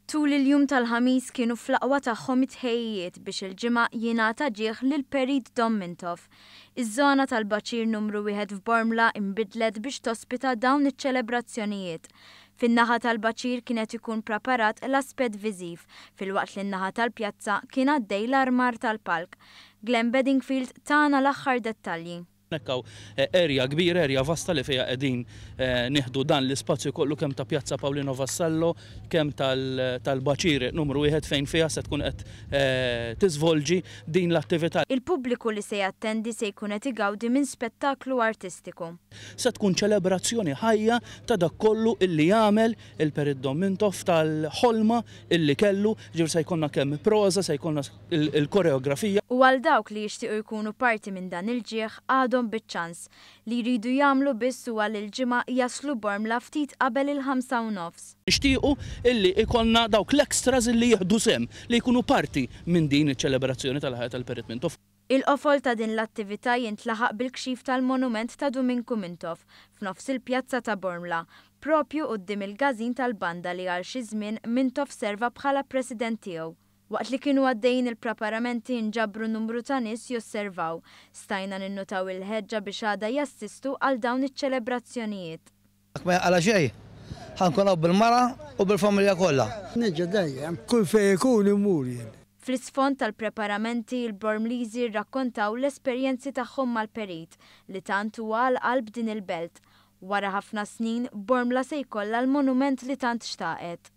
Tul il-jum tal-Ħamis kienu fl-aqwa tagħhom it-tħejjijiet biex il-Ġimgħa jingħata ġieħ lil Perit Dom Mintoff. Iż-żona tal-Baċir Numru Wieħed f'Bormla inbidlet biex tospita dawn iċ-ċelebrazzjonijiet. Fin-naħa tal-baċir kien qed ikun preparat l-aspett viżiv, filwaqt li n-naħa tal-pjazza kien għaddej l-armar tal-palk. Glenn Bedingfield tana l-aħħar dettalji. Hekk hawn area kbira, area vasta li fiha qegħdin nieħdu dan l-ispazju kollu kemm ta' Pjazza Paolino Vassallo, kemm tal-Baċir Numru Wieħed fejn fiha se tkun qed tiżvolġi din l-attività. Il-pubbliku li se jattendi se jkun qed igawdi minn spettaklu artistiku. Se tkun ċelebrazzjoni ħajja ta' dak kollu illi għamel il-Perit Dom Mintoff, tal-ħolma illi kellu, jiġifieri se jkollna kemm proża, se jkollna il-koreografija. U għal dawk li jixtiequ jkunu parti minn dan il-ġieħ għadhom biċ-ċans. Li jridu jagħmlu biss huwa li l-Ġimgħa jaslu Bormla ftit qabel il-ħamsa u nofs. Nixtiequ illi jkollna dawk l-extras illi jieħdu sehem, li jkunu parti minn din iċ-ċelebrazzjoni tal-ħajja tal-Perit Mintoff. Il-qofol ta' din l-attività jintlaħaq bil-kxif tal-monument ta' Duminku Mintoff f'nofs il-pjazza ta' Bormla, proprju quddiem il-każin tal-banda li għal xi żmien Mintoff serva bħala president tiegħu. Waqt li kienu għaddejjin il-preparamenti nġabru numru ta' nies josservaw. Stajna ninnutaw il-ħeġġa biex għada jassistu għal dawn iċ-ċelebrazzjonijiet. Jekk ma jinqala' xejn, ħa nkun hawn bil-mara u bil-familja kollha. Niġi dejjem. Kull fejn ikun immur jien. Fl-isfond tal-preparamenti, il-Bormliżi rrakkontaw l-esperjenzi tagħhom mal-Perit, li tant huwa għal qalb din il-belt. Wara ħafna snin, Bormla se jkollha l-monument li tant xtaqet.